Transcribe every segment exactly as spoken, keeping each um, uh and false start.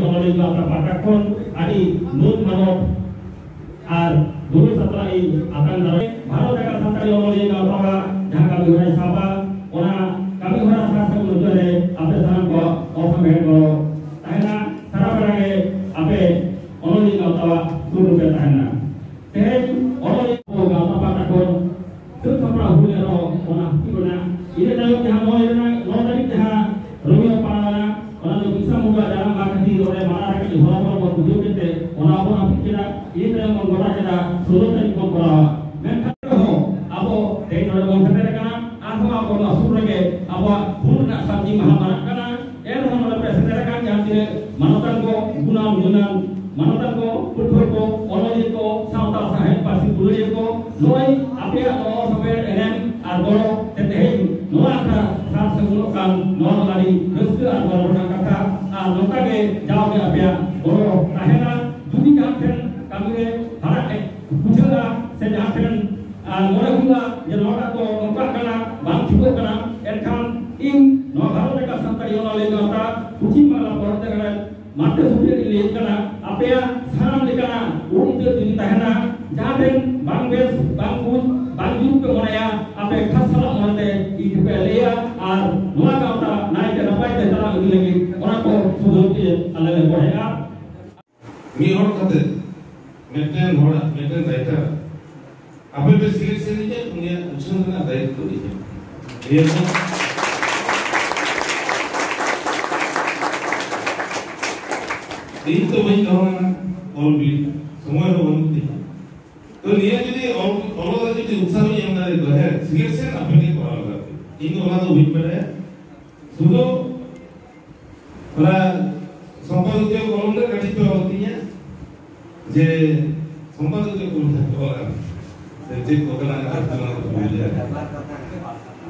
ᱚᱱᱚᱞᱤᱭᱟᱹ ᱜᱟᱶᱛᱟ ᱯᱟᱦᱴᱟ ᱠᱷᱚᱱ ᱟᱹᱰᱤ ᱢᱟᱹᱱ ᱢᱟᱱᱚᱛ ᱟᱨ ᱫᱩᱞᱟᱹᱲ ᱥᱟᱛᱞᱟᱜ ᱤᱧ ᱟᱛᱟᱝ ᱫᱟᱨᱟᱢ᱾ ᱵᱷᱟᱨᱚᱛ ᱡᱟᱠᱟᱛ ᱥᱟᱱᱛᱟᱲᱤ ᱚᱱᱚᱞᱤᱭᱟᱹ ᱜᱟᱶᱛᱟᱣᱟᱜ ᱡᱟᱦᱟᱸ ᱠᱟᱹᱢᱤ ᱦᱚᱨᱟᱭ ᱥᱟᱵᱟ, ᱚᱱᱟ ᱠᱟᱹᱢᱤ ᱦᱚᱨᱟ ᱥᱟᱨ ᱥᱟᱹᱜᱩᱱ ᱚᱠᱛᱚ ᱨᱮ ᱟᱯᱮ ᱥᱟᱱᱟᱢ ᱠᱚᱣᱟᱜ ᱚᱥᱟᱢᱵᱷᱮᱲ ᱜᱚᱲᱚ ᱛᱟᱦᱮᱱᱟ᱾ ᱥᱟᱨᱟ ᱵᱮᱲᱟ ᱜᱮ ᱟᱯᱮ ᱚᱱᱚᱞᱤᱭᱟᱹ ᱜᱟᱶᱛᱟᱣᱟᱜ ᱥᱩᱨ ᱨᱮᱯᱮ ᱛᱟᱦᱮᱱᱟ᱾ ᱛᱮᱦᱮᱧ ᱚᱱᱚᱞᱤᱭᱟᱹ ᱠᱚ ᱜᱟᱶᱛᱟ ᱯᱟᱦᱴᱟ ᱠᱷᱚᱱ ᱥᱟᱹᱛ ᱥᱟᱯᱲᱟᱣ ᱦᱩᱭ ᱮᱱ ᱨᱮᱦᱚᱸ, ᱚᱱᱟ ᱦᱟᱹᱯᱤᱫ ᱮᱱᱟ᱾ ᱤᱱᱟᱹ ᱛᱟᱭᱚᱢ ᱡᱟᱦᱟᱸ ᱱᱚᱭ ᱨᱮᱱᱟᱜ, ᱱᱚ ᱛᱟᱹᱨᱤᱠᱷ ᱡᱟᱦᱟᱸ ᱨᱚᱵᱤ ᱯᱟᱲᱟᱣ ᱮᱱᱟ, ᱚᱱᱟ ᱫᱚ ᱵᱤᱨᱥᱟ ᱢᱩᱱᱰᱟ ᱡᱟᱱᱟᱢ ᱢᱟᱦᱟ ᱠᱷᱟᱹᱛᱤᱨ ᱚᱸᱰᱮ ᱢᱟᱱᱟ ᱨᱮ ᱠᱟᱹᱴᱤᱡ ᱦᱚᱨᱟ ᱦᱚᱨᱟ ᱵᱚᱱ ᱵᱩᱡᱷᱟᱹᱣ ᱠᱮᱫ ᱛᱮ ᱚᱱᱟ ᱵᱚᱱ ᱦᱟᱹᱯᱤᱫ ᱠᱮᱫᱟ᱾ ᱤᱱᱟᱹ ᱛᱟᱭᱚᱢ ᱵᱚᱱ ᱜᱚᱴᱟ ᱠᱮᱫᱟ ᱥᱳᱞᱳ ᱛᱟᱹᱨᱤᱠᱷ ᱵᱚᱱ ᱠᱚᱨᱟᱣᱟ᱾ ᱢᱮᱱᱠᱷᱟᱱ ᱨᱮᱦᱚᱸ ᱟᱵᱚ ᱛᱮᱦᱮᱧ ᱱᱚᱰᱮ ᱵᱚᱱ ᱥᱮᱴᱮᱨ ᱟᱠᱟᱱᱟ, ᱟᱨᱦᱚᱸ ᱟᱵᱚ ᱱᱚᱣᱟ ᱥᱩᱨ ᱨᱮᱜᱮ ᱟᱵᱚᱣᱟᱜ ᱦᱩᱞ ᱨᱮᱱᱟᱜ ᱥᱟᱹᱨᱫᱤ ᱢᱟᱦᱟ ᱢᱟᱱᱟᱜ ᱠᱟᱱᱟ᱾ ᱮᱱᱨᱮᱦᱚᱸ ᱱᱚᱰᱮ ᱯᱮ ᱥᱮᱴᱮᱨ ᱟᱠᱟᱱ ᱡᱟᱦᱟᱸ ᱛᱤᱱᱟᱹᱜ ᱢᱟᱱᱚᱛᱟᱱ ᱠᱚ, ᱜᱩᱱᱟᱱ ᱜᱩᱱᱟᱱ ᱢᱟᱱᱚᱛᱟᱱ ᱠᱚ, ᱯᱟᱹᱴᱷᱩᱣᱟᱹ ᱠᱚ, ᱚᱱᱚᱞᱤᱭᱟᱹ ᱠᱚ, ᱥᱟᱶᱛᱟ ᱥᱟᱶᱦᱮᱫ ᱯᱟᱹᱨᱥᱤ ᱯᱩᱨᱟᱹᱭᱟᱹ ᱠᱚ, ᱱᱚᱜᱼᱚᱭ ᱟᱯᱮᱭᱟᱜ ᱜᱚᱲᱚ ᱥᱚᱯᱚᱦᱚᱫ ᱮᱱᱮᱢ ᱟᱨ ᱜᱚᱲᱚ ᱛᱮ ᱛᱮᱦᱮᱧ ᱱᱚᱣᱟ ᱟᱠᱷᱲᱟ ᱥᱟᱨ ᱥᱟᱹᱜᱩᱱᱚᱜ ᱠᱟᱱ, ᱱᱚᱣᱟ ᱫᱚ ᱟᱹᱰᱤ ᱨᱟᱹᱥᱠᱟᱹ ᱟᱨ ᱜᱚᱨᱚᱵᱽ ᱨᱮᱱᱟᱜ ᱠᱟᱛᱷᱟ᱾ ᱟᱨ ᱱᱚᱝᱠᱟ ᱜᱮ ᱡᱟᱣᱜᱮ ᱟᱯᱮᱭᱟᱜ ᱜᱚᱲᱚ ᱛᱟᱦᱮᱱᱟ᱾ ᱡᱩᱫᱤ ᱡᱟᱦᱟᱸ ᱴᱷᱮᱱ ᱠᱟᱹᱢᱤ ᱨᱮ ᱦᱟᱨᱟ ᱦᱮᱡ ᱵᱩᱡᱷᱟᱹᱜᱼᱟ ᱥᱮ ᱡᱟᱦᱟᱸ ᱴᱷᱮᱱ, ᱟᱨ, ᱢᱚᱱᱮ ᱦᱩᱭᱩᱜᱼᱟ ᱡᱮ ᱱᱚᱣᱟᱴᱟᱜ ᱫᱚ ᱱᱚᱝᱠᱟᱜ ᱠᱟᱱᱟ, ᱵᱟᱝ ᱴᱷᱤᱠᱚᱜ ᱠᱟᱱᱟ, ᱮᱱᱠᱷᱟᱱ ᱤᱧ ᱱᱚᱣᱟ ᱵᱷᱟᱨᱚᱛ ᱡᱟᱠᱟᱛ ᱥᱟᱱᱛᱟᱲᱤ ᱚᱱᱚᱞᱤᱭᱟᱹ ᱜᱟᱶᱛᱟ ᱯᱚᱪᱷᱤᱢ ᱵᱟᱝᱞᱟ ᱯᱚᱱᱚᱛ ᱨᱮ ᱢᱟᱨᱛᱮ ᱥᱩᱠᱨᱤ ᱞᱤᱧ ᱞᱟᱹᱭᱮᱫ ᱠᱟᱱᱟ, ᱟᱯᱮᱭᱟᱜ ᱥᱟᱱᱟᱢ ᱞᱮᱠᱟᱱᱟᱜ ᱩᱱ ᱩᱛᱟᱹᱨ ᱡᱩᱫᱤ ᱛᱟᱦᱮᱱᱟ, ᱡᱟᱦᱟᱸ ᱴᱷᱮᱱ ᱵᱟᱝ ᱵᱮᱥ, ᱵᱟᱝ ᱵᱩᱡᱽ, ᱵᱟᱝ ᱡᱩᱛ ᱯᱮ ᱢᱚᱱᱮᱭᱟ, ᱟᱯᱮ ᱠᱷᱟᱥ ᱥᱟᱞᱟᱜ ᱢᱚᱱᱮᱛᱮ ᱤᱧ ᱴᱷᱮᱱ ᱯᱮ ᱞᱟᱹᱭᱟ᱾ ᱟᱨ ᱱᱚᱣᱟ ᱜᱟᱶᱛᱟ ᱱᱟᱭᱛᱮ ᱱᱟᱯᱟᱭ ᱛᱮ ᱪᱟᱞᱟᱣ ᱤᱫᱤ ᱞᱟᱹᱜᱤᱫ ᱚᱱᱟ ᱠᱚ ᱥᱩᱡᱳᱜᱽ ᱜᱮ ᱟᱞᱮ ᱞᱮ ᱵᱚᱲᱦᱮᱜᱼᱟ᱾ ᱢᱤᱫ ᱦᱚᱲ ᱠᱟᱛᱮ ᱢᱤᱫᱴᱮᱱ ᱦᱚᱲᱟᱜ, ᱢᱤᱫᱴᱮᱱ ᱨᱟᱭᱴᱟᱨ ᱟᱯᱮ ᱯᱮ ᱥᱤᱞᱮᱠᱥᱚᱱ ᱮᱭᱟ, ᱩᱱᱤᱭᱟᱜ ᱩᱪᱷᱟᱹᱱ ᱨᱮᱱᱟᱜ ᱫᱟᱭᱤᱛᱛᱚ ᱤᱧᱟᱹᱜ᱾ ᱱᱤᱭᱟᱹ ᱫᱚ ᱤᱧ ᱛᱚ ᱵᱟᱹᱧ ᱫᱚᱦᱚ ᱞᱮᱱᱟ ᱚᱞ ᱵᱤᱞ, ᱥᱚᱢᱚᱭ ᱦᱚᱸ ᱵᱟᱹᱱᱩᱜ ᱛᱤᱧᱟ᱾ ᱛᱚ ᱱᱤᱭᱟᱹ ᱡᱩᱫᱤ ᱚᱞ, ᱚᱞᱚᱜ ᱨᱮ ᱡᱩᱫᱤ ᱩᱛᱥᱟᱦᱚ ᱤᱧ ᱮᱢ ᱫᱟᱲᱮ ᱠᱚᱣᱟ, ᱦᱮᱸ, ᱥᱤᱞᱮᱠᱥᱚᱱ ᱟᱯᱮ ᱜᱮ ᱠᱚᱨᱟᱣ ᱞᱟᱜᱟᱣ ᱯᱮ᱾ ᱤᱧ ᱫᱚ ᱚᱱᱟ ᱫᱚ ᱵᱟᱹᱧ ᱵᱟᱲᱟᱭᱟ᱾ ᱥᱩᱫᱷᱩ ᱚᱱᱟ ᱥᱚᱢᱯᱟᱫᱚᱠᱤᱭᱚ ᱠᱚᱞᱚᱢ ᱨᱮ ᱠᱟᱹᱴᱤᱡ ᱯᱮ ᱚᱞ ᱛᱤᱧᱟ ᱡᱮ ᱥᱚᱢᱯᱟᱫᱚᱠᱤᱭᱚ ᱠᱚᱞᱚᱢ ᱨᱮ ᱚᱞᱟ ᱥᱮ ᱪᱮᱫ ᱠᱚ ᱠᱟᱱᱟ, ᱟᱨ ᱚᱱᱟ ᱠᱚ ᱵᱩᱡᱷᱟᱹᱣᱟ᱾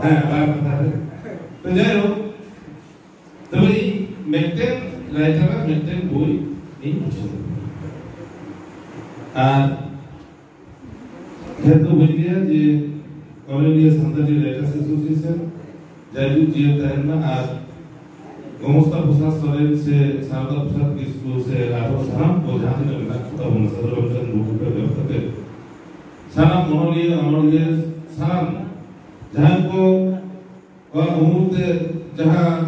ᱦᱮᱸ, ᱵᱟᱨ ᱠᱟᱛᱷᱟ ᱨᱮ᱾ ᱛᱚ ᱡᱟᱭᱦᱳᱠ, ᱛᱚᱵᱮ ᱤᱧ ᱢᱤᱫᱴᱮᱱ ᱨᱟᱭᱴᱟᱨ ᱟᱨ ᱢᱤᱫᱴᱮᱱ ᱵᱳᱭ ᱤᱧ ᱩᱪᱷᱟᱹᱱ ᱟᱠᱟᱫᱟ᱾ ᱟᱨ ᱰᱷᱮᱨ ᱫᱚ ᱵᱟᱹᱧ ᱞᱟᱹᱭᱟ ᱡᱮ All India Santali Writers Association ᱡᱟᱭᱡᱩᱜᱽ ᱡᱤᱭᱟᱹᱲ ᱛᱟᱦᱮᱱ ᱢᱟ᱾ ᱟᱨ ᱜᱚᱢᱚᱥᱛᱟ ᱯᱨᱚᱥᱟᱫᱽ ᱥᱚᱨᱮᱱ ᱥᱮ ᱥᱟᱨᱚᱫᱟ ᱯᱨᱚᱥᱟᱫᱽ ᱠᱤᱥᱠᱩ ᱥᱮ ᱟᱨᱦᱚᱸ ᱥᱟᱱᱟᱢ ᱠᱚ ᱡᱟᱦᱟᱸ ᱛᱤᱱᱟᱹᱜ ᱢᱮᱱᱟᱜ ᱠᱚ ᱛᱟᱵᱚᱱᱟ, ᱥᱟᱹᱫᱷᱩ ᱨᱟᱢᱪᱟᱸᱫᱽ ᱢᱩᱨᱢᱩ ᱠᱷᱚᱱ ᱮᱦᱚᱵ ᱠᱟᱛᱮ ᱥᱟᱱᱟᱢ ᱚᱱᱚᱞᱤᱭᱟᱹ, ᱚᱱᱚᱞᱤᱭᱟᱹ, ᱥᱟᱱᱟᱢ ᱡᱟᱦᱟᱸᱭ ᱠᱚ ᱠᱚᱣᱟᱜ ᱩᱢᱩᱞ ᱛᱮ ᱡᱟᱦᱟᱸ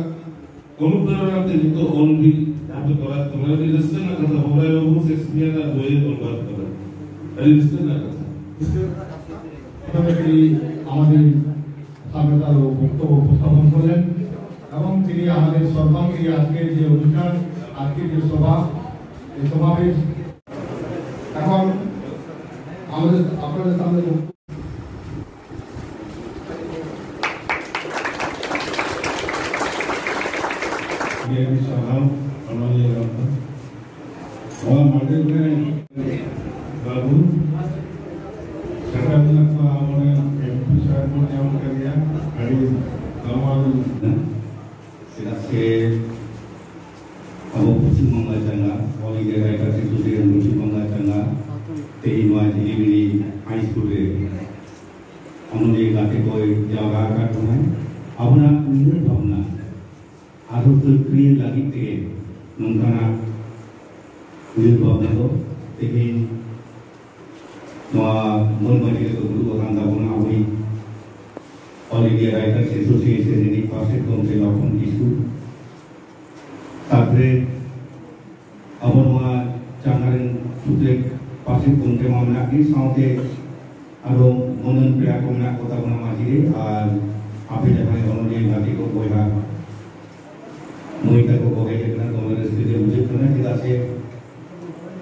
ᱚᱱᱩᱯᱨᱮᱨᱚᱱᱟ ᱛᱮ ᱱᱤᱛᱚᱜ ᱚᱞ ᱵᱤᱞ ᱡᱟᱦᱟᱸ ᱯᱮ ᱠᱚᱨᱟᱣ ᱛᱟᱵᱚᱱᱟ, ᱟᱹᱰᱤ ᱨᱟᱹᱥᱠᱟᱹ ᱨᱮᱱᱟᱜ ᱠᱟᱛᱷᱟ᱾ ᱵᱚᱵᱟᱭ ᱵᱟᱹᱵᱩ শেক্সপিয়ার-ᱟᱜ ᱵᱳᱭ ᱚᱞ ᱵᱟᱫ ᱠᱟᱫᱟ, ᱟᱹᱰᱤ ᱨᱟᱹᱥᱠᱟᱹ ᱨᱮᱱᱟᱜ ᱠᱟᱛᱷᱟ। প্রথমে তিনি আমাদের সামনে তার বক্তব্য উপস্থাপন করলেন এবং তিনি আমাদের সর্বাঙ্গীন আজকের যে অনুষ্ঠান, আজকের যে সভা, এই সমাবেশ, এখন আমাদের আপনাদের সামনে বক্তব্য ᱜᱮ ᱥᱟᱨᱦᱟᱣ ᱚᱱᱚᱞᱤᱭᱟᱹ ᱜᱟᱶᱛᱟ᱾ ᱱᱚᱣᱟ ᱢᱟᱰᱮᱨ ᱨᱮ ᱵᱟᱹᱵᱩ ᱥᱮᱴᱮᱨ ᱢᱮᱱᱟᱜ ᱠᱚᱣᱟ, ᱟᱵᱚᱨᱮᱱ ᱮᱢᱯᱤ ᱥᱟᱨ ᱵᱚᱱ ᱧᱟᱢ ᱠᱟᱫᱮᱭᱟ, ᱟᱹᱰᱤ ᱫᱟᱢᱟᱱ᱾ ᱪᱮᱫᱟᱜ ᱥᱮ ᱟᱵᱚ ᱯᱚᱥᱪᱤᱢ ᱵᱟᱝᱞᱟ ᱪᱟᱸᱜᱟ, All India Writers Association Paschim Bangla ᱪᱟᱸᱜᱟ, ᱛᱮᱦᱮᱧ ᱱᱚᱣᱟ ᱡᱷᱤᱞᱤᱢᱤᱞᱤ ᱦᱟᱭ ᱥᱠᱩᱞ ᱨᱮ ᱚᱱᱚᱞᱤᱭᱟᱹ ᱜᱟᱛᱮ ᱠᱚᱭ ᱡᱟᱣᱨᱟ ᱟᱠᱟᱫ ᱵᱚᱱᱟᱭ᱾ ᱟᱵᱚᱱᱟᱜ ᱩᱭᱦᱟᱹᱨ ᱵᱷᱟᱵᱽᱱᱟ ᱟᱨᱦᱚᱸ ᱛᱟᱹᱨᱠᱷᱤᱭᱟᱹ ᱞᱟᱹᱜᱤᱫ ᱛᱮ ᱱᱚᱝᱠᱟᱱᱟᱜ ᱩᱭᱦᱟᱹᱨ ᱵᱷᱟᱵᱽᱱᱟ ᱫᱚ ᱛᱮᱦᱮᱧ ᱱᱚᱣᱟ ᱢᱟᱹᱱ ᱢᱟᱹᱡᱷᱤ ᱨᱮᱠᱚ ᱫᱩᱲᱩᱵ ᱟᱠᱟᱱ ᱛᱟᱵᱚᱱᱟ ᱟᱵᱚᱭᱤᱡ All India Writers Association ᱨᱤᱱᱤᱡ ᱯᱟᱨᱥᱮᱛ ᱜᱚᱢᱠᱮ ᱞᱚᱠᱷᱚᱱ ᱠᱤᱥᱠᱩ᱾ ᱛᱟᱨᱯᱚᱨᱮ ᱟᱵᱚ ᱱᱚᱣᱟ ᱪᱟᱸᱜᱟ ᱨᱮᱱ ᱥᱩᱛᱨᱮᱛ ᱯᱟᱨᱥᱮᱛ ᱜᱚᱢᱠᱮ ᱢᱟ ᱢᱮᱱᱟᱜ ᱜᱮ, ᱥᱟᱶᱛᱮ ᱟᱨᱚ ᱢᱟᱹᱱᱟᱱ ᱯᱮᱲᱟ ᱠᱚ ᱢᱮᱱᱟᱜ ᱠᱚ ᱛᱟᱵᱚᱱᱟ ᱢᱟᱹᱡᱷᱤ ᱨᱮ, ᱟᱨ ᱟᱯᱮ ᱡᱟᱦᱟᱸᱭ ᱚᱱᱚᱞᱤᱭᱟᱹ ᱜᱟᱛᱮ ᱠᱚ ᱵᱚᱭᱦᱟ ᱢᱟᱹᱭ ᱛᱟᱠᱚ ᱠᱚ ᱦᱮᱡ ᱟᱠᱟᱱᱟ, ᱫᱚᱢᱮ ᱨᱟᱹᱥᱠᱟᱹ ᱜᱮ ᱵᱩᱡᱷᱟᱹᱜ ᱠᱟᱱᱟ᱾ ᱪᱮᱫᱟᱜ ᱥᱮ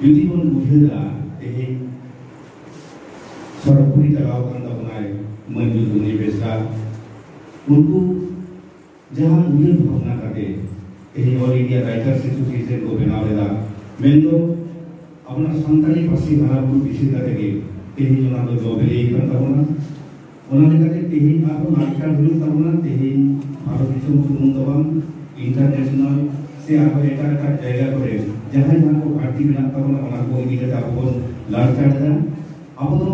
ᱡᱩᱫᱤ ᱵᱚᱱ ᱩᱭᱦᱟᱹᱨᱟ, ᱛᱮᱦᱮᱧ ᱥᱚᱨᱚᱜᱽᱯᱩᱨᱤ ᱪᱟᱞᱟᱣ ᱟᱠᱟᱱ ᱛᱟᱵᱚᱱᱟᱭ ᱢᱟᱹᱱ ᱡᱩᱫᱷᱩᱢᱩᱱᱤ ᱵᱮᱥᱨᱟ, ᱩᱱᱠᱩ ᱡᱟᱦᱟᱸ ᱩᱭᱦᱟᱹᱨ ᱵᱷᱟᱵᱽᱱᱟ ᱠᱟᱛᱮ ᱛᱮᱦᱮᱧ All India Writers Association ᱠᱚ ᱵᱮᱱᱟᱣ ᱞᱮᱫᱟ, ᱢᱮᱱᱫᱚ ᱟᱵᱚᱱᱟᱜ ᱥᱟᱱᱛᱟᱲᱤ ᱯᱟᱹᱨᱥᱤ ᱦᱟᱨᱟ ᱵᱩᱨᱩ ᱫᱤᱥᱟᱹ ᱠᱟᱛᱮ ᱜᱮ ᱛᱮᱦᱮᱧ ᱚᱱᱟ ᱫᱚ ᱡᱚ ᱵᱤᱞᱤ ᱟᱠᱟᱱ ᱛᱟᱵᱚᱱᱟ᱾ ᱚᱱᱟ ᱞᱮᱠᱟᱛᱮ ᱛᱮᱦᱮᱧ ᱟᱨᱦᱚᱸ ᱞᱟᱠᱪᱟᱨ ᱦᱩᱭᱩᱜ ᱛᱟᱵᱚᱱᱟ᱾ ᱛᱮᱦᱮᱧ ᱵᱷᱟᱨᱚᱛ ᱫᱤᱥᱚᱢ ᱥᱩᱢᱩᱝ ᱫᱚ ᱵᱟᱝ, international ᱥᱮ ᱟᱨᱦᱚᱸ ᱮᱴᱟᱜ ᱮᱴᱟᱜ ᱡᱟᱭᱜᱟ ᱠᱚᱨᱮ ᱡᱟᱦᱟᱸ ᱡᱟᱦᱟᱸ ᱠᱚ ᱜᱷᱟᱴᱛᱤ ᱢᱮᱱᱟᱜ ᱛᱟᱵᱚᱱᱟ, ᱚᱱᱟ ᱠᱚ ᱤᱫᱤ ᱠᱟᱛᱮ ᱟᱵᱚ ᱵᱚᱱ ᱞᱟᱲᱪᱟᱲ ᱮᱫᱟ᱾ ᱟᱵᱚ ᱫᱚ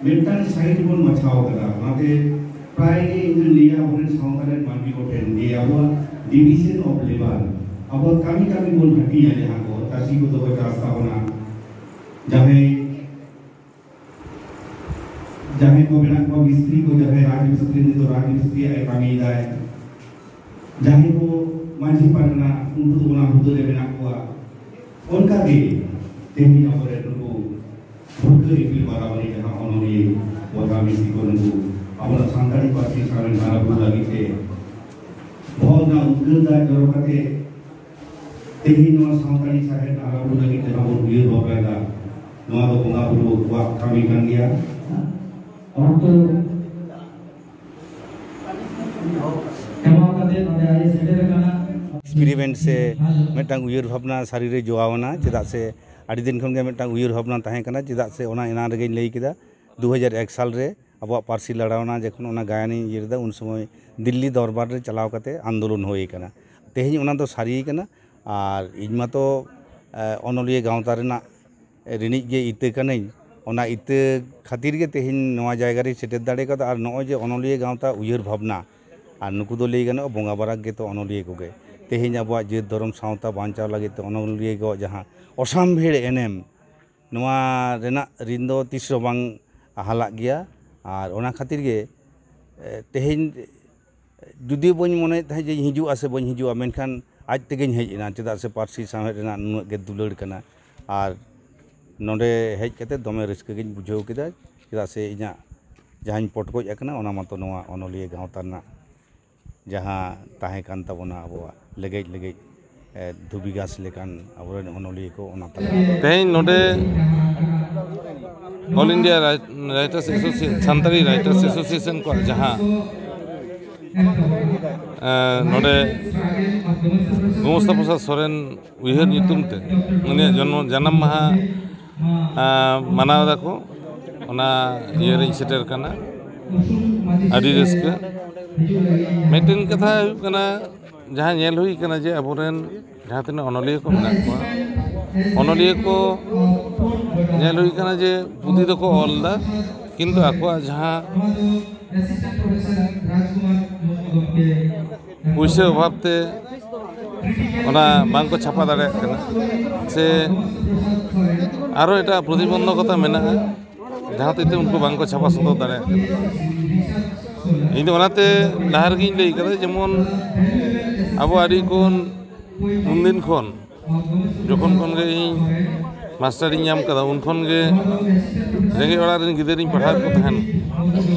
ᱢᱤᱫᱴᱟᱝ ᱥᱟᱭᱤᱰ ᱵᱚᱱ ᱵᱟᱪᱷᱟᱣ ᱠᱟᱫᱟ᱾ ᱚᱱᱟᱛᱮ ᱯᱨᱟᱭ ᱜᱮ ᱤᱧ ᱫᱩᱧ ᱞᱟᱹᱭᱟ ᱟᱵᱚᱨᱮᱱ ᱥᱟᱶᱛᱟ ᱨᱮᱱ ᱢᱟᱹᱱᱢᱤ ᱠᱚᱴᱷᱮᱱ ᱡᱮ ᱟᱵᱚᱣᱟᱜ Division of labor, ᱟᱵᱚ ᱠᱟᱹᱢᱤ ᱠᱟᱹᱢᱤ ᱵᱚᱱ ᱦᱟᱹᱴᱤᱧᱟ᱾ ᱡᱟᱦᱟᱸ ᱠᱚ ᱪᱟᱹᱥᱤ ᱠᱚᱫᱚ ᱠᱚ ᱪᱟᱥ ᱛᱟᱵᱚᱱᱟ, ᱡᱟᱦᱟᱸᱭ ᱡᱟᱦᱟᱸᱭ ᱠᱚ ᱢᱮᱱᱟᱜ ᱠᱚᱣᱟ ᱢᱤᱥᱛᱨᱤ ᱠᱚ, ᱡᱟᱦᱟᱸᱭ ᱨᱟᱡᱽ ᱢᱤᱥᱛᱨᱤ, ᱩᱱᱤ ᱫᱚ ᱨᱟᱡᱽ ᱢᱤᱥᱛᱨᱤᱭᱟᱜ ᱮ ᱠᱟᱹᱢᱤᱭᱮᱫᱟᱭ᱾ ᱡᱟᱦᱟᱸᱭ ᱠᱚ ᱢᱟᱹᱡᱷᱤ ᱯᱟᱨᱜᱟᱱᱟ, ᱩᱱᱠᱩ ᱫᱚ ᱚᱱᱟ ᱦᱩᱫᱟᱹ ᱨᱮ ᱢᱮᱱᱟᱜ ᱠᱚᱣᱟ᱾ ᱚᱱᱠᱟᱜᱮ ᱛᱮᱦᱮᱧ ᱟᱵᱚᱨᱮᱱ ᱱᱩᱠᱩ ᱵᱷᱩᱨᱠᱟᱹ ᱤᱯᱤᱞ ᱵᱟᱨᱟᱵᱟᱨᱤ ᱡᱟᱦᱟᱸ ᱚᱱᱚᱞᱤᱭᱟᱹ ᱵᱚᱫᱟ ᱢᱤᱥᱛᱨᱤ ᱠᱚ, ᱱᱩᱠᱩ ᱟᱵᱚᱱᱟᱜ ᱥᱟᱱᱛᱟᱲᱤ ᱯᱟᱹᱨᱥᱤ ᱥᱟᱶᱦᱮᱫ ᱦᱟᱨᱟ ᱵᱩᱨᱩ ᱞᱟᱹᱜᱤᱫ ᱛᱮ ᱵᱚᱦᱚᱜ ᱨᱮᱱᱟᱜ ᱩᱫᱽᱜᱟᱹᱨ ᱫᱟᱜ ᱡᱚᱨᱚ ᱠᱟᱛᱮ ᱛᱮᱦᱮᱧ ᱱᱚᱣᱟ ᱥᱟᱱᱛᱟᱲᱤ ᱥᱟᱶᱦᱮᱫ ᱦᱟᱨᱟ ᱵᱩᱨᱩ ᱞᱟᱹᱜᱤᱫ ᱡᱟᱦᱟᱸ ᱵᱚᱱ ᱩᱭᱦᱟᱹᱨ ᱵᱷᱟᱵᱽᱱᱟᱭᱮᱫᱟ, ᱱᱚᱣᱟ ᱫᱚ ᱵᱚᱸᱜᱟ ᱵᱩᱨᱩ ᱠᱚᱣᱟᱜ ᱠᱟᱹᱢᱤ ᱠᱟᱱ ᱜᱮᱭᱟ᱾ ᱚᱠᱛᱚ ᱮᱢᱟᱣ ᱠᱟᱛᱮ ᱱᱚᱰᱮ ᱟᱡ ᱮ ᱥᱮᱴᱮᱨ ᱟᱠᱟᱱᱟ᱾ ᱮᱠᱥᱯᱮᱨᱤᱢᱮᱱᱴ ᱥᱮ ᱢᱤᱫᱴᱟᱝ ᱩᱭᱦᱟᱹᱨ ᱵᱷᱟᱵᱽᱱᱟ ᱥᱟᱹᱨᱤᱨᱮ ᱡᱚᱣᱟᱣ ᱮᱱᱟ, ᱪᱮᱫᱟᱜ ᱥᱮ ᱟᱹᱰᱤ ᱫᱤᱱ ᱠᱷᱚᱱ ᱜᱮ ᱢᱤᱫᱴᱟᱝ ᱩᱭᱦᱟᱹᱨ ᱵᱷᱟᱵᱽᱱᱟ ᱛᱟᱦᱮᱸ ᱠᱟᱱᱟ᱾ ᱪᱮᱫᱟᱜ ᱥᱮ ᱚᱱᱟ ᱮᱱᱟᱝ ᱨᱮᱜᱮᱧ ᱞᱟᱹᱭ ᱠᱮᱫᱟ, ᱫᱩ ᱦᱟᱡᱟᱨ ᱮᱠ ᱥᱟᱞ ᱨᱮ ᱟᱵᱚᱣᱟᱜ ᱯᱟᱹᱨᱥᱤ ᱞᱟᱲᱟᱣᱱᱟ, ᱡᱚᱠᱷᱚᱱ ᱚᱱᱟ ᱜᱟᱭᱟᱱᱤᱧ ᱤᱭᱟᱹ ᱞᱮᱫᱟ, ᱩᱱ ᱥᱚᱢᱚᱭ ᱫᱤᱞᱞᱤ ᱫᱚᱨᱵᱟᱨ ᱨᱮ ᱪᱟᱞᱟᱣ ᱠᱟᱛᱮ ᱟᱱᱫᱳᱞᱚᱱ ᱦᱩᱭ ᱟᱠᱟᱱᱟ᱾ ᱛᱮᱦᱮᱧ ᱚᱱᱟ ᱫᱚ ᱥᱟᱹᱨᱤ ᱠᱟᱱᱟ᱾ ᱟᱨ ᱤᱧ ᱢᱟᱛᱚ, ᱮ, ᱚᱱᱚᱞᱤᱭᱟᱹ ᱜᱟᱶᱛᱟ ᱨᱮᱱᱟᱜ ᱨᱤᱱᱤᱡ ᱜᱮ ᱤᱛᱟᱹ ᱠᱟᱹᱱᱟᱹᱧ᱾ ᱚᱱᱟ ᱤᱛᱟᱹ ᱠᱷᱟᱹᱛᱤᱨ ᱜᱮ ᱛᱮᱦᱮᱧ ᱱᱚᱣᱟ ᱡᱟᱭᱜᱟ ᱨᱮᱧ ᱥᱮᱴᱮᱨ ᱫᱟᱲᱮ ᱠᱟᱣᱫᱟ᱾ ᱟᱨ ᱱᱚᱜᱼᱚᱭ ᱡᱮ ᱚᱱᱚᱞᱤᱭᱟᱹ ᱜᱟᱶᱛᱟ ᱩᱭᱦᱟᱹᱨ ᱵᱷᱟᱵᱽᱱᱟ, ᱟᱨ ᱱᱩᱠᱩ ᱫᱚ ᱞᱟᱹᱭ ᱜᱟᱱᱚᱜᱼᱟ ᱵᱚᱸᱜᱟ ᱵᱟᱨᱟᱠ ᱜᱮᱛᱚ ᱚᱱᱚᱞᱤᱭᱟᱹ ᱠᱚᱜᱮ᱾ ᱛᱮᱦᱮᱧ ᱟᱵᱚᱣᱟᱜ ᱡᱟᱹᱛ ᱫᱷᱚᱨᱚᱢ ᱥᱟᱶᱛᱟ ᱵᱟᱧᱪᱟᱣ ᱞᱟᱹᱜᱤᱫ ᱛᱮ ᱚᱱᱚᱞᱤᱭᱟᱹ ᱠᱚᱣᱟᱜ ᱡᱟᱦᱟᱸ ᱚᱥᱟᱢᱵᱷᱮᱲ ᱮᱱᱮᱢ, ᱱᱚᱣᱟ ᱨᱮᱱᱟᱜ ᱨᱤᱱ ᱫᱚ ᱛᱤᱥ ᱦᱚᱸ ᱵᱟᱝ ᱦᱟᱞᱟᱜ ᱜᱮᱭᱟ᱾ ᱟᱨ ᱚᱱᱟ ᱠᱷᱟᱹᱛᱤᱨ ᱜᱮ, ᱮ, ᱛᱮᱦᱮᱧ ᱡᱩᱫᱤ ᱵᱟᱹᱧ ᱢᱚᱱᱮᱭᱮᱫ ᱛᱟᱦᱮᱸᱫ ᱡᱮ ᱤᱧ ᱦᱤᱡᱩᱜᱼᱟ ᱥᱮ ᱵᱟᱹᱧ ᱦᱤᱡᱩᱜᱼᱟ, ᱢᱮᱱᱠᱷᱟᱱ ᱟᱡ ᱛᱮᱜᱮᱧ ᱦᱮᱡ ᱮᱱᱟ, ᱪᱮᱫᱟᱜ ᱥᱮ ᱯᱟᱹᱨᱥᱤ ᱥᱟᱶᱦᱮᱫ ᱨᱮᱱᱟᱜ ᱱᱩᱱᱟᱹᱜ ᱜᱮ ᱫᱩᱞᱟᱹᱲ ᱠᱟᱱᱟ᱾ ᱟᱨ ᱱᱚᱰᱮ ᱦᱮᱡ ᱠᱟᱛᱮ ᱫᱚᱢᱮ ᱨᱟᱹᱥᱠᱟᱹ ᱜᱤᱧ ᱵᱩᱡᱷᱟᱹᱣ ᱠᱮᱫᱟ, ᱪᱮᱫᱟᱜ ᱥᱮ ᱤᱧᱟᱹᱜ ᱡᱟᱦᱟᱸᱧ ᱯᱚᱴᱠᱚᱡ ᱟᱠᱟᱱᱟ, ᱚᱱᱟ ᱢᱟᱛᱚ ᱱᱚᱣᱟ ᱚᱱᱚᱞᱤᱭᱟᱹ ᱜᱟᱶᱛᱟ ᱨᱮᱱᱟᱜ ᱡᱟᱦᱟᱸ ᱛᱟᱦᱮᱸ ᱠᱟᱱ ᱛᱟᱵᱚᱱᱟ ᱟᱵᱚᱣᱟᱜ ᱞᱮᱜᱮᱡ ᱞᱮᱜᱮᱡ, ᱮ, ᱫᱷᱩᱵᱤ ᱜᱷᱟᱥ ᱞᱮᱠᱟᱱ ᱟᱵᱚᱨᱮᱱ ᱚᱱᱚᱞᱤᱭᱟᱹ ᱠᱚ, ᱚᱱᱟ ᱛᱟᱞᱟ᱾ ᱛᱮᱦᱮᱧ ᱱᱚᱰᱮ All India Writers Association, Santali Writers Association ᱠᱚᱣᱟᱜ ᱡᱟᱦᱟᱸ, ᱮ, ᱱᱚᱰᱮ ᱜᱳᱢᱚᱥᱛᱟ ᱯᱨᱚᱥᱟᱫᱽ ᱥᱚᱨᱮᱱ ᱩᱭᱦᱟᱹᱨ ᱧᱩᱛᱩᱢ ᱛᱮ ᱩᱱᱤᱭᱟᱜ ᱡᱚᱱᱢᱚ, ᱡᱟᱱᱟᱢ ᱢᱟᱦᱟ, ᱮ, ᱢᱟᱱᱟᱣ ᱫᱟᱠᱚ, ᱚᱱᱟ ᱤᱭᱟᱹ ᱨᱤᱧ ᱥᱮᱴᱮᱨ ᱠᱟᱱᱟ᱾ ᱟᱹᱰᱤ ᱨᱟᱹᱥᱠᱟᱹ᱾ ᱢᱤᱫᱴᱮᱱ ᱠᱟᱛᱷᱟ ᱦᱩᱭᱩᱜ ᱠᱟᱱᱟ, ᱡᱟᱦᱟᱸ ᱧᱮᱞ ᱦᱩᱭ ᱠᱟᱱᱟ ᱡᱮ ᱟᱵᱚᱨᱮᱱ ᱡᱟᱦᱟᱸ ᱛᱤᱱᱟᱹᱜ ᱚᱱᱚᱞᱤᱭᱟᱹ ᱠᱚ ᱢᱮᱱᱟᱜ ᱠᱚᱣᱟ, ᱚᱱᱚᱞᱤᱭᱟᱹ ᱠᱚ ᱧᱮᱞ ᱦᱩᱭ ᱠᱟᱱᱟ ᱡᱮ ᱯᱩᱛᱷᱤ ᱫᱚᱠᱚ ᱚᱞ ᱮᱫᱟ, ᱠᱤᱱᱛᱩ ᱟᱠᱚᱣᱟᱜ ᱡᱟᱦᱟᱸ ᱯᱩᱭᱥᱟᱹ ᱚᱵᱷᱟᱵᱽ ᱛᱮ ᱚᱱᱟ ᱵᱟᱝᱠᱚ ᱪᱷᱟᱯᱟ ᱫᱟᱲᱮᱭᱟᱜ ᱠᱟᱱᱟ, ᱥᱮ ᱟᱨᱚ ᱮᱴᱟᱜ ᱯᱨᱚᱛᱤᱵᱚᱱᱫᱷᱚᱠᱚᱛᱟ ᱢᱮᱱᱟᱜᱼᱟ, ᱡᱟᱦᱟᱸ ᱦᱚᱛᱮᱡ ᱛᱮ ᱩᱱᱠᱩ ᱵᱟᱝᱠᱚ ᱪᱷᱟᱯᱟ ᱥᱚᱫᱚᱨ ᱫᱟᱲᱮᱭᱟᱜ ᱠᱟᱱᱟ᱾ ᱤᱧ ᱫᱚ ᱚᱱᱟᱛᱮ ᱞᱟᱦᱟ ᱨᱮᱜᱮᱧ ᱞᱟᱹᱭ ᱠᱟᱫᱟ, ᱡᱮᱢᱚᱱ ᱟᱵᱚ ᱟᱹᱰᱤ ᱠᱷᱚᱱ ᱩᱱᱫᱤᱱ ᱠᱷᱚᱱ, ᱡᱚᱠᱷᱚᱱ ᱠᱷᱚᱱ ᱜᱮ ᱤᱧ ᱢᱟᱥᱴᱟᱨᱤᱧ ᱧᱟᱢ ᱠᱟᱫᱟ, ᱩᱱ ᱠᱷᱚᱱ ᱜᱮ ᱨᱮᱸᱜᱮᱡ ᱚᱲᱟᱜ ᱨᱮᱱ ᱜᱤᱫᱟᱹᱨᱤᱧ ᱯᱟᱲᱦᱟᱣᱮᱫ ᱠᱚ ᱛᱟᱦᱮᱱ,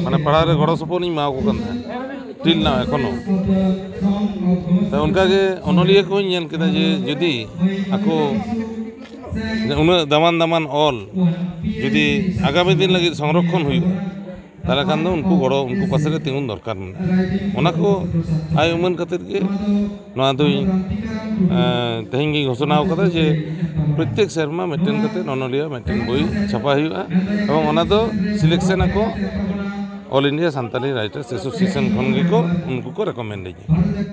ᱢᱟᱱᱮ ᱯᱟᱲᱦᱟᱣ ᱨᱮ ᱜᱚᱲᱚ ᱥᱚᱯᱚᱦᱚᱫ ᱤᱧ ᱮᱢᱟ ᱠᱚ ᱠᱟᱱ ᱛᱟᱦᱮᱸᱫ, till now ᱮᱠᱷᱚᱱᱳ᱾ ᱛᱚ ᱚᱱᱠᱟᱜᱮ ᱚᱱᱚᱞᱤᱭᱟᱹ ᱠᱚᱧ ᱧᱮᱞ ᱠᱮᱫᱟ ᱡᱮ ᱡᱩᱫᱤ ᱟᱠᱚ ᱩᱱᱟᱹᱜ ᱫᱟᱢᱟᱱ ᱫᱟᱢᱟᱱ ᱚᱞ ᱡᱩᱫᱤ ᱟᱜᱟᱢᱤ ᱫᱤᱱ ᱞᱟᱹᱜᱤᱫ ᱥᱚᱝᱨᱚᱠᱷᱚᱱ ᱦᱩᱭᱩᱜᱼᱟ, ᱛᱟᱦᱚᱞᱮ ᱠᱷᱟᱱ ᱫᱚ ᱩᱱᱠᱩ ᱜᱚᱲᱚ, ᱩᱱᱠᱩ ᱯᱟᱥᱮ ᱨᱮ ᱛᱤᱸᱜᱩᱱ ᱫᱚᱨᱠᱟᱨ ᱢᱮᱱᱟᱜᱼᱟ᱾ ᱚᱱᱟ ᱠᱚ ᱟᱭ ᱩᱢᱟᱹᱱ ᱠᱟᱛᱮᱫ ᱜᱮ ᱱᱚᱣᱟ ᱫᱚᱧ, ᱮᱸ, ᱛᱮᱦᱮᱧ ᱜᱤᱧ ᱜᱷᱳᱥᱚᱱᱟ ᱟᱠᱟᱫᱟ ᱡᱮ ᱯᱨᱚᱛᱛᱮᱠ ᱥᱮᱨᱢᱟ ᱢᱤᱫᱴᱮᱱ ᱠᱟᱛᱮᱫ ᱚᱱᱚᱞᱤᱭᱟᱹ ᱢᱤᱫᱴᱮᱱ ᱵᱳᱭ ᱪᱷᱟᱯᱟ ᱦᱩᱭᱩᱜᱼᱟ, ᱮᱵᱚᱝ ᱚᱱᱟ ᱫᱚ ᱥᱤᱞᱮᱠᱥᱚᱱ ᱟᱠᱚ All India Santali Writers Association ᱠᱷᱚᱱ ᱜᱮᱠᱚ, ᱩᱱᱠᱩ ᱠᱚ ᱨᱮᱠᱚᱢᱮᱱᱰ ᱤᱧᱟ᱾